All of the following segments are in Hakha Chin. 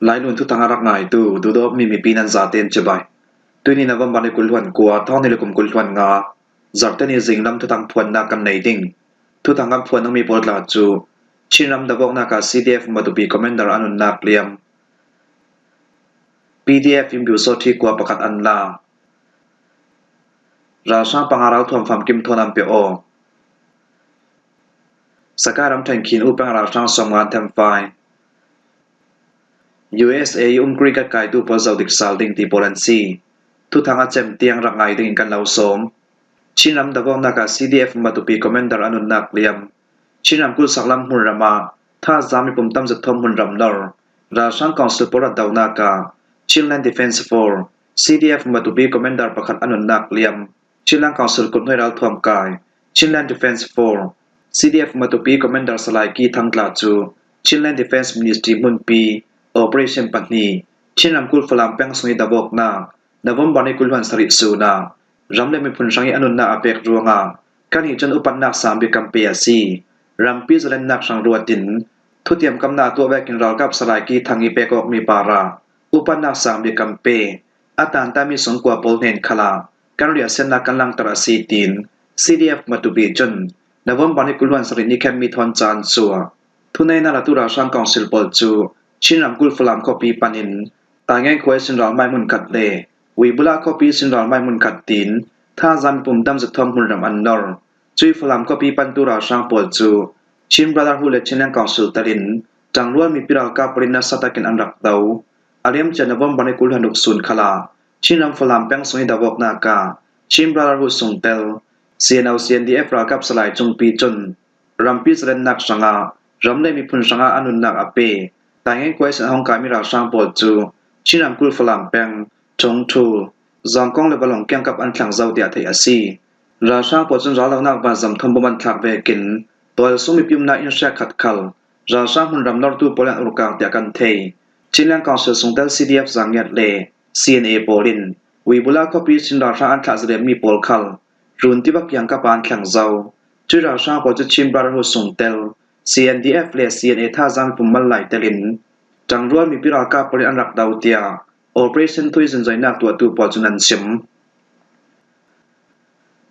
Lailun thuthang a rak ngaitu duhdawtmi mipi nan zatein cibai. Tuni November ni 20 kua thawng ni le kum 25 zarhteni zinglam thuthang phuannak kan nei ding. Thuthang kan phuan dingmi pawl tla cu Chinram dawknak ah CDF Matupi Commander a nunnak liam. PDF in Pyusawṭhi khua pakhat an la. Ralhrang panga ralthuam famkim thawn an pe aw. Saka ramṭhen khin upeng ralhrang sawmnga an thenfai. USA i um cricket kaitu pawl zoh dik sal ding ti pawl an si. Thuthang a cem tiang rak ngai ding in kan lo sawm. Chinram dawknak ah CDF Matupi Commander a nunnak liam. Chin ramkulh saklam hmunram ah thazaang mipum tam zathum hmunram nor ralhrang council pawl rat donak ah Chinland Defense Force CDF Matupi Commander pakhat a nunnak liam. Chinland Council kuthnuai ralthuam kai Chinland Defense Force CDF Matupi Commander Salai Ki Thang Tla cu Chinland Defense Ministry hmunpi Operation pahnih Chin ramkulh Falam peng sung i dawknak November ni 27 sun ah ram le miphun hrang i a nunnak a pek ruangah kannih cun upatnak sangbik kan pe a si. Rampi zalennak hrang ruat in thutiamkamnak tuah vekin ralkap Salai Ki Thang i pek awkmi para upatnak sangbik kan pe. A tantami sungkua pawl hnen khal ah kan riahsiannak kan langhter a si tiin CDF Matupi cun November ni 27 ni khenmi thawn caan cu thuneinak latu ralhrang council pawl cu Chin ramkulh Falam khuapi panh in Taingen khua i Sinral hmai hmunkhat le Uibula khuapi Sinral hmai hmunkhat tiin thazaang mipum dam zathum hmunram an nor. Cui Falam khuapi panhtu ralhrang pawl cu Chin Brotherhood le Chinland Council tel in ṭangrual mipi ralkap pawl in nasa takin an rak do. A liamcia November ni 20 sun khal ah Chinram Falam peng sung i dawknak ah Chin Brotherhood sungtel CNO CNDF ralkap Salai Cungpi cun rampi zalennak hrangah ram le miphun hrangah a nunnak a pe. Taingen Quaison a hung kaimi ralhrang pawl cu Chin ramkulh Falam peng, Chungthu, Zawngkong le Valong kiangkap an thlang zau tiah theih a si. Ralhrang pawl cun raldohnak vanzam thawng an thlak vekin tualsung mipi umnak inn hriak khat khal ralhrang hmunram nortu pawl an urkang tiah kan thei. Chinland Council sungtel CDF Zangiat le CNA pawl in Uibula khuapi Chin ralhrang an thlah zalenmi pawl khal Run tiva kiangkap ah an thleng zau. Cu ralhrang pawl cu Chin Brotherhood sungtel CNDF le CNA thazaang pummal lai tel in ṭangrual mipi ralkap pawl in an rak do tiah Operation Thuizunzoinak tuahtu pawl cun an chim.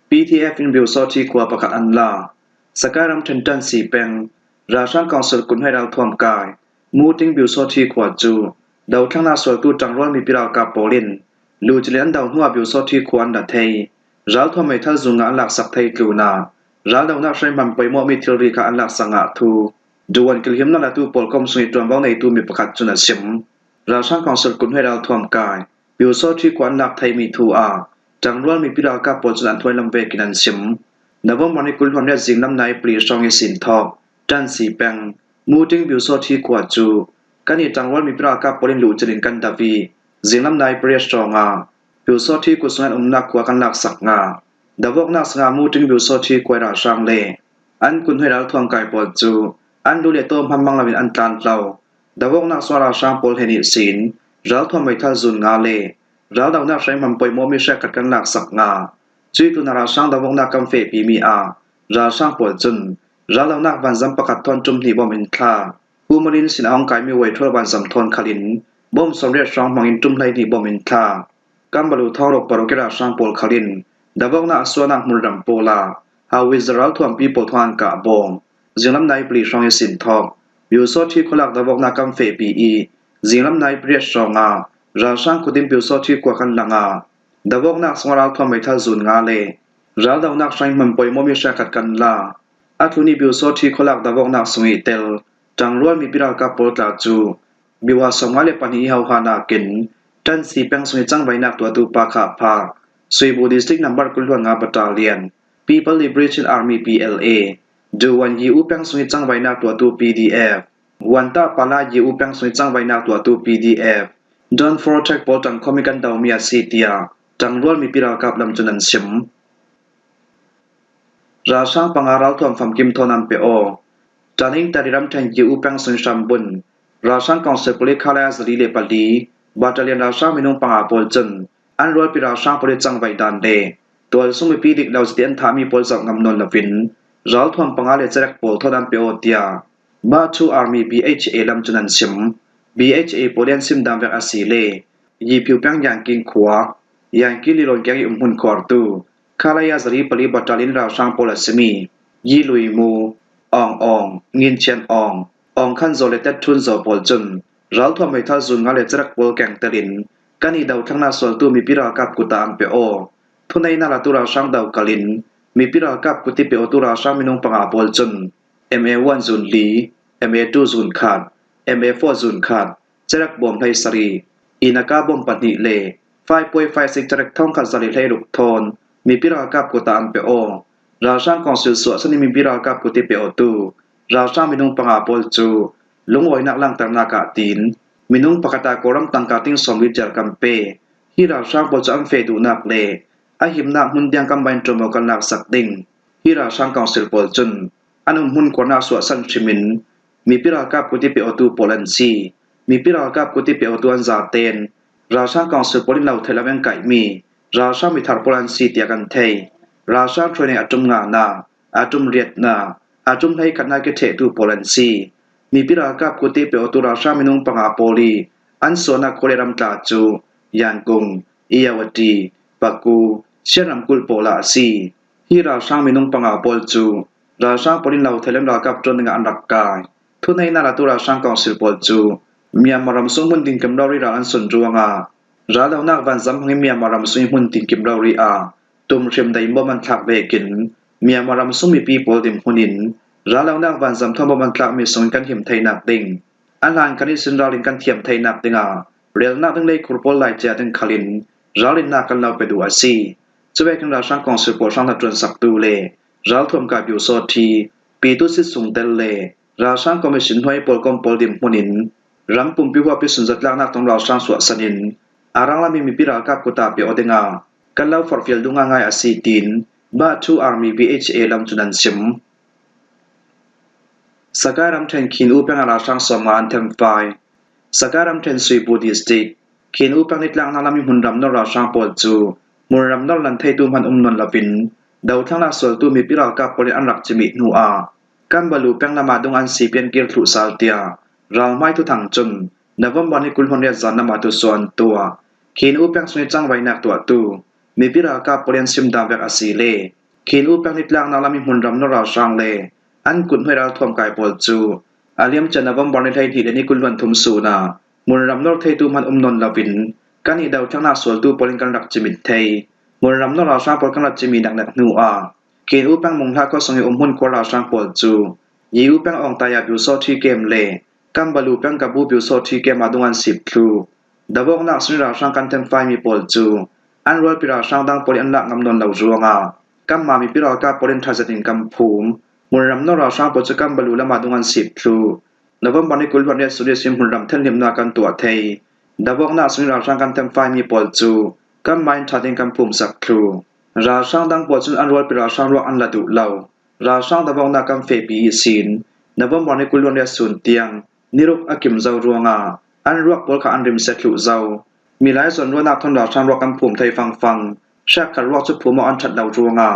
PDF in Byusawṭhi khua pakhat an la. Sakai ramṭhen ṭansi peng ralhrang council kuthnuai ralthuam kai Muting Byusawṭhi khua cu dothlannak sualtu ṭangrual mipi ralkap pawl in lucili an do hnuah Byusawṭhi khua an ra thei. Ralthuam meithal zung ah an laksak thei tlun ah raldohnak hreihman poimawhmi thilri kha an laksak ah thu. Duwan kilhimnak latu pawl kom sung i ṭuanvo ngeitu mi pakhat cun a chim. Ralhrang council kuthnuai ralthuam kai Pyusawṭhi khua an lak theimi thu ah ṭangrual mipi ralkap pawl cun an thuailam vekin an chim. November ni 28 zinglam nai pali hrawng i sinthawk, ṭansi peng, Muting Pyusawṭhi khua cu kan i ṭangrual mipi ralkap pawl in luhcilh in kan dap i zinglam nai pariat hrawng ah Pyusawṭhi kutsung an umnak khua kan laksak hnga. Davawknak sangah Muting Pyusawṭhi khuai ralhrang le an kuthnuai ralthuam kai pawl cu an lu le taw hmanhmang loin an tlantlo. Davawknak sungah ralhrang pawl he nih sin ralthuam meithal zun nga le raldohnak hreihman poimawmi hriakkhat kan laksak hnga. Cui tuna ralhrang davawknak kan fehpimi ah ralhrang pawl cun raldohnak vanzam pakhat thawn ṭum hnih bom in thla. Humanin sin a hung kaimi Waithrawl vanzam thawn khal in bom 80 hrawng hmang in ṭum 12 bom in thla. Kambalu thongruk paruk i ralhrang pawl khal in davawknak a suahnak hmunram pawl ah hawizar ralthuampi pawl thawng an kah bawm. Zinglam nai pali hrawng i sin thawk. Pyusawṭhi khualak davawknak kan fehpi i zinglam nai pariat hrawng ah ralhrang khuading Pyusawṭhi khua kan lang ah davawknak sungah ralthuam meithal zun nga le raldohnak hrai hman poimawmi hriakhat kan la. A tlun i Pyusawṭhi khualak davawknak sung i tel ṭangrual mipi ralkap pawl tla cu Biwa 52 i hoha nakin ṭansi peng sung i cangvainak tuahtu pa kha pha Suibu District Number 25 Battalion People Liberation Army PLA Duwan Yi U peng sung i cangvainak tuahtu PDF Wanta Pala Yi U peng sung i cangvainak tuahtu PDF Don Fortek pawl ṭang khomi kan domi a si tiah ṭangrual mipi ralkap lam cun an chim. Ralhrang panga ralthuam famkim thawn an pe aw. Ṭaning Tari ramṭhen Yi U peng sung hrambun ralhrang council pali khalaya 404 battalion ralhrang minung panga pawl cun an rualpi ralhrang pawl i cangvaih dan le tualsung mipi dik lo zati an thahmi pawl zoh ngam nawn loin ralthuam panga le carek pawl thawn an pe aw tiah Mah Army BHA lam cun an chim. BHA pawl i an simdam vek a si le Yipyu peng Yanking khua, Yanki lilawn keng i umhmun khuartu Khalaya zali pali battalion ralhrang pawl a simi Yi Lui Mu, Aung Aung, Ngin Chian Aung, Aung Khan Zaw le Tet Htun Zaw pawl cun ralthuam meithal zun nga le carek pawl keng tel in kan i dothlannak sualtu mipi ralkap kut ah an pe aw. Thuneinak latu ralhrang dokal in mipi ralkap kut i pe awtu ralhrang minung panga pawl cun MA1 zun li, MA2 zun khat, MA4 zun khat, carek bawm hlei sarih, innaka bawm pahnih le 5.56 carek thongkhat zali hleiruk thawn mipi ralkap kut ah an pe aw. Ralhrang kongsil suahsan i mipi ralkap kut i pe awtu ralhrang minung panga pawl cu lungawinak langhternak ah tiin minung pakhat ah Kawlram tangka ting sawmli tial kan pe. Hi ralhrang pawl cu an feh duhnak le a himnak hmun tiang kan bain ṭuanvo kan laksak ding. Hi ralhrang council pawl cun an umhmun kuarnak suahsan hrim in mipi ralkap kut i pe awtu pawl an si. Mipi ralkap kut i pe awtu an zaten ralhrang council pawl in lo thei lo an kaihmi ralhrang mithar pawl an si tiah kan theih. Ralhrang hruaining a ṭum nga na, a ṭum riat na, a ṭum hlei khat na ke ṭhehtu pawl an si. Mipi ralkap kut i pe awtu ralhrang minung panga pawl i an sualnak khua le ram tla cu Yankung, Iyawati, Paku, Chin ramkulh pawl ah a si. Hi ralhrang minung panga pawl cu ralhrang pawl in lothei ralkap ṭuan dingah an rak kai. Thuneinak latu ralhrang council pawl cu Myanmar ram sung hmun tinkim rori ral an sun ruangah raldohnak vanzam hmangin Myanmar ram sung i hmun tinkim rori ah tumhrim deimawm an thlak vekin Myanmar ram sung mipi pawl dirhmun in raldohnak vanzam thawngpang an tlakmi sung in kan him theinak ding a hlan kan i sin ralrin kan thiam theinak dingah relnak ding leikhur pawl lai cia ding khal in ralrinnak kan lo pe duh a si. Cuvekin ralhrang kongsil pawl hrang hna ṭuan saktu le ralthuam kai Pyusawṭhi, Pitu Sitsung tel le ralhrang commission hnuai pawl kom pawl dirhmun in ram pumpi huap i sunzatlaknak tong ralhrang suahsan in a ranglam i mipi ralkap kut ah pe aw dingah kan lo forhfial duh ngaingai a si tiin Ba-Thu Army BHA lam cun an chim. Sakai ramṭhen Khin U peng ah ralhrang sawmnga an themfai. Sakai ramṭhen Suibu district, Khin U peng nitlaknak lam i hmunram nawr ralhrang pawl cu hmunram nawr lan theitu hmanh um nawn loin dothlangnak sualtu mipi ralkap pawl in an rak cimih hnu ah Kanbalu peng lam ah dung an si pian kir thluh sal tiah ralhmai thuthang cun November ni 28 zan lam ah tusu an tuah. Khin U peng chung i cangvainak tuahtu mipi ralkap pawl in an simdam vek a si le Khin U peng nitlaknak lam i hmunram nawr ralhrang le an kuthnuai ralthuam kai pawl cu a liamcia November ni 12 le ni 23 sun ah hmunram nawr theitu hmanh um nawn loin kan i dothlannak sualtu pawl in kan rak cimit thei. Hmunram nawr ralhrang pawl kan rak cimi naknak hnu ah Khin U peng Munghla khua sung i umhmun khua ralhrang pawl cu Yi U peng Awngtaya Pyusawṭhi Camp le Kambalu peng Kabu Pyusawṭhi Camp ah dung an sip thlu. Dawawknak sung i ralhrang kan thenfaimi pawl cu an rualpi ralhrang dang pawl i an lak ngam nawn lo ruangah kanmah mipi ralkap pawl in ṭhazet in kan phum. Hmunram nawl ralhrang pawl cu Kambalu lam ah dung an sip thlu. November ni 28 Sulis in hmunram thenhlimnak kan tuah thei. Dawawknak sung i ralhrang kan thenfaimi pawl cu kanmah in ṭha tein kan phumsak thlu. Ralhrang dang pawl cun an rualpi ralhrang ruak an la duh lo. Ralhrang dawawknak kan fehpi i sin November ni 28 sun tiang niruk a kim zau ruangah an ruak pawl kha an rim sethluh zau. Milai zawnruahnak thon ralhrang ruak kan phum thei fangfang. Hriakkhat ruak cu phum awk an ṭhat lo ruangah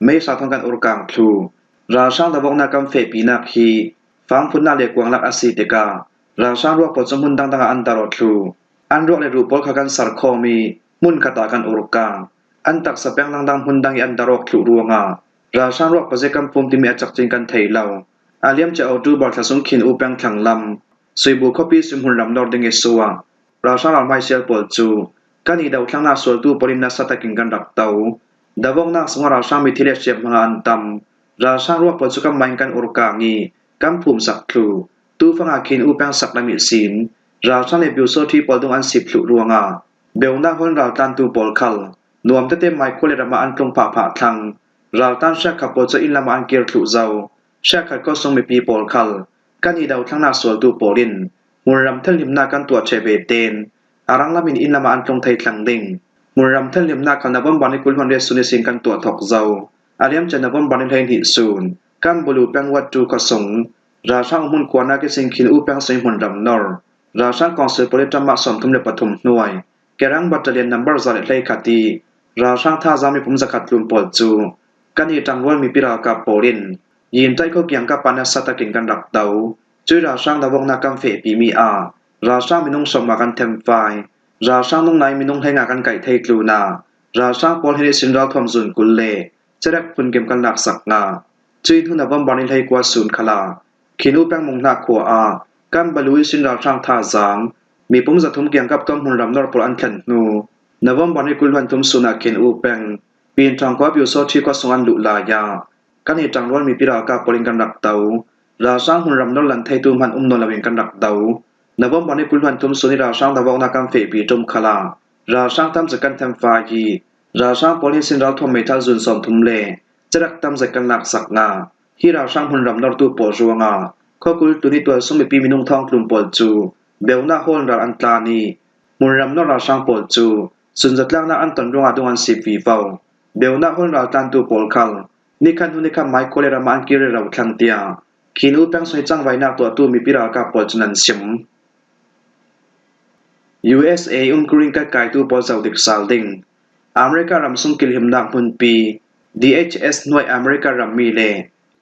meisa thon kan urkang thlu. Ralhrang dawawknak kan fehpinak hi fangphunnak le kuanglak a si tikah ralhrang ruak pawl cu hmun dangdang ah an daro thlu. An ruak le ruh pawl kha kan ser khawm i hmunkhat ah kan urkang. An taksa peng dangdang hmun dang i an darok thluh ruangah ralhrang ruak paze kan phum timi a cakcin kan thei lo. A liamcia October thla sung khin U peng thlanglam Suibu khuapi Sumhmun ram nawr ding i suah ralhrang ralhmaisial pawl cu kan i dothlangnak sualtu pawl in nasa takin kan rak to. Davoknak sungah ralhrang mithi le hriamhma an tam. Ralhrang ruak pawl cu kan mah in kan urkang i kan phum sak thlu. Tufang ah khin U peng sak lam i sin ralhrang le Pyusawṭhi pawl dung an sip thluh ruangah Beunak hon raltlantu pawl khal nuam tete mai khua le ram ah an tlung phahphah thlang. Raltlan hriakkha pawl cu inn lam ah an kir thluh zau. Hriakkhat khuasung mipi pawl khal kan i dothlangnak sualtu pawl in hmunram thelhlimnak kan tuah ṭheh ve ten. A ranglam in inn lam ah an tlung thei thlang ding. Hmunram thelhlimnak khal November ni 20 sun i sin kan tuah thok zau. A liamcia November ni 12 sun kan bulu peng wattu khuasung ralhrang hmun kuarnak i sin khin U peng sui hmunram nor ralhrang council pawlitram ah 33 hnuai Kerang battalion number 121 i ralhrang thazaang mipum zakhat tlun pawl cu kan i ṭangrual mipi ralkap pawl in Yintai khuakiang kap ah nasa takin kan rak do. Cui ralhrang dawawknak kan fehpimi ah Ralhrang minung 50 kan themfai. Ralhrang nungnai minung 15 kan kaih thei tluna. Ralhrang pawl hi sin ralthuam zun 20 le cerek phunkim kan laksak nga. Cui hnu November ni 19 sun khala Khinu peng Munghna khua ah kan balu i sin ralhrang thazaang mipum 300 kiangkap ton hmunram nor pawl an thlen hnu November ni 23 sun ah khin U peng Pinṭhang khua Pyusawṭhi khua sung an luh lai ah kan i ṭangrual mipi ralkap pawl in kan rak do. Ralhrang hmunram nor lan theitu hmanh um nawn loin kan rak do. November ni 23 sun i ralhrang dawawknak kan fehpi ṭum khal ah ralhrang tam zat kan thenfai i ralhrang pawl hin sin ralthuam meithal zun 30 le carek tam zat kan laksak nga. Hi ralhrang hmunram nortu pawl ruangah khuakul tuni tualsung mipi minung thawngtlum pawl cu beunak hawl ral an tlan i hmunram nor ralhrang pawl cu sunzatlaknak an ton ruangah dung an sip vivo. Beunak hawl raltlantu pawl khal nikhat hnu nikhat mai khua le ram ah an kir i ro thlang tiah Khinu peng soi cangvainak tuahtu mipi ralkap pawl cun an sim. USA um green card kaitu pawl zoh dik sal ding. America ram sung kilhimnak hmunpi DHS hnuai America rammi le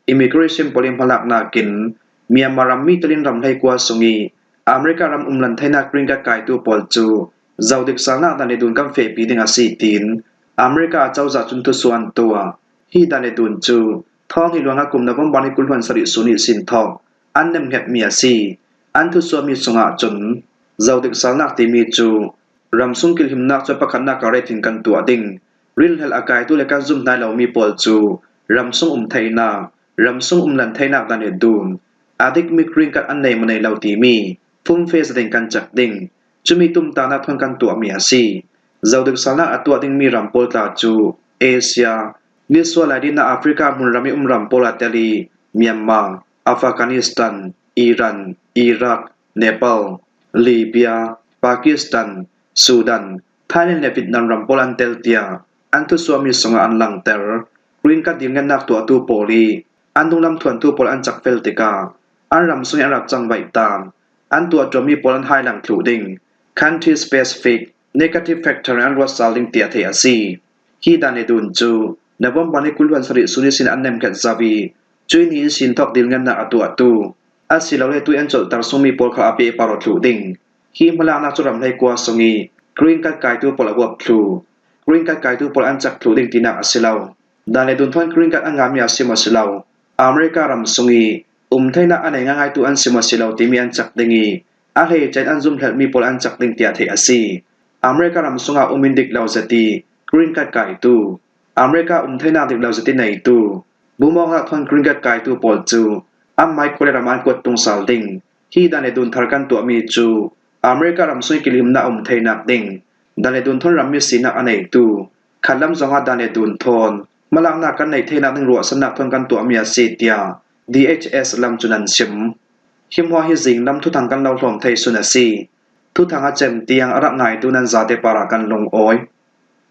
immigration pawl i hmalaknak in Myanmar rammi telin ram hleikua sung i America ram umlan theinak green card kaitu pawl cu zoh dik salnak dan le dun kan fehpi ding a si tiin America acozah cun thusu an tuah. Hi dan le dun cu Thawng hi luang ah kum November ni 27 sun i sin thawk an nemhngetmi a si. An thusuahmi chungah cun zodik salnak timi cu ramsung kilhimnak cu pakhatnak ah rating kan tuah ding. Rinhlelh a kaitu le kan zum hnai lomi pawl cu ramsung um theihnak, ramsung um lan theihnak dan le dun, a dikmi green card an nei maw nei lo timi fumfe zading kan chek ding. Cumi tumtahnak thon kan tuahmi a si. Zodik salnak a tuah dingmi ram pawl tla cu Asia, Nisual Laidin ah Africa hmunram i um ram pawl aa tel i Myanmar, Afghanistan, Iran, Iraq, Nepal, Libya, Pakistan, Sudan, Thailand le Vietnam ram pawl an tel tiah an thusuahmi sungah an langhter. Green card dirngennak tuahtu pawl i an dunglam thuantu pawl an cakfel tikah an ram sung i an rak cangvaih taan an tuahṭuanmi pawl an hailang thlu ding. Country specific negative factor in an ruat sal ding tiah theih a si. Hi dan le dun cu November ni 27 suni sin an nemkhet zau i cui ni in sin thawk dilngannak a tuahtu asilole tui an colhter sungmi pawl kha a pehpar a thluh ding. Hi hmalaknak cu ram hleikua sung i green card kaitu pawl a huap thlu. Green card kaitu pawl an cak thlu ding tinak a si lo. Dan le dun thawn green card a ngami a si maw si lo, America ram sung i um theinak a nei ngaingaitu an si maw si lo timi an cak ding i a hleicein an zumhlalhmi pawl an cak ding tiah theih a si. America ram sungah um in dik lo zati green card kaitu, America um theinak dik lo zati neitu, bumawng ah thon green card kaitu pawl cu an mai khuale ram ah an kuat tungsal ding. Hi dan le dun thar kan tuahmi cu America ram sui kilimnak um theinak ding, dan le dun thon rammi sinak a neitu, khat lam zongah dan le dun thawn, hmalaknak kan neih theinak ding ruahsannak thon kan tuahmi a si tiah DHS lam cun an chim. Hi hmuah hi zing lam thuthang kan lo hlawm thei sun a si. Thuthang a cem tiang a rak ngaitu nan zate par ah kan lungawi.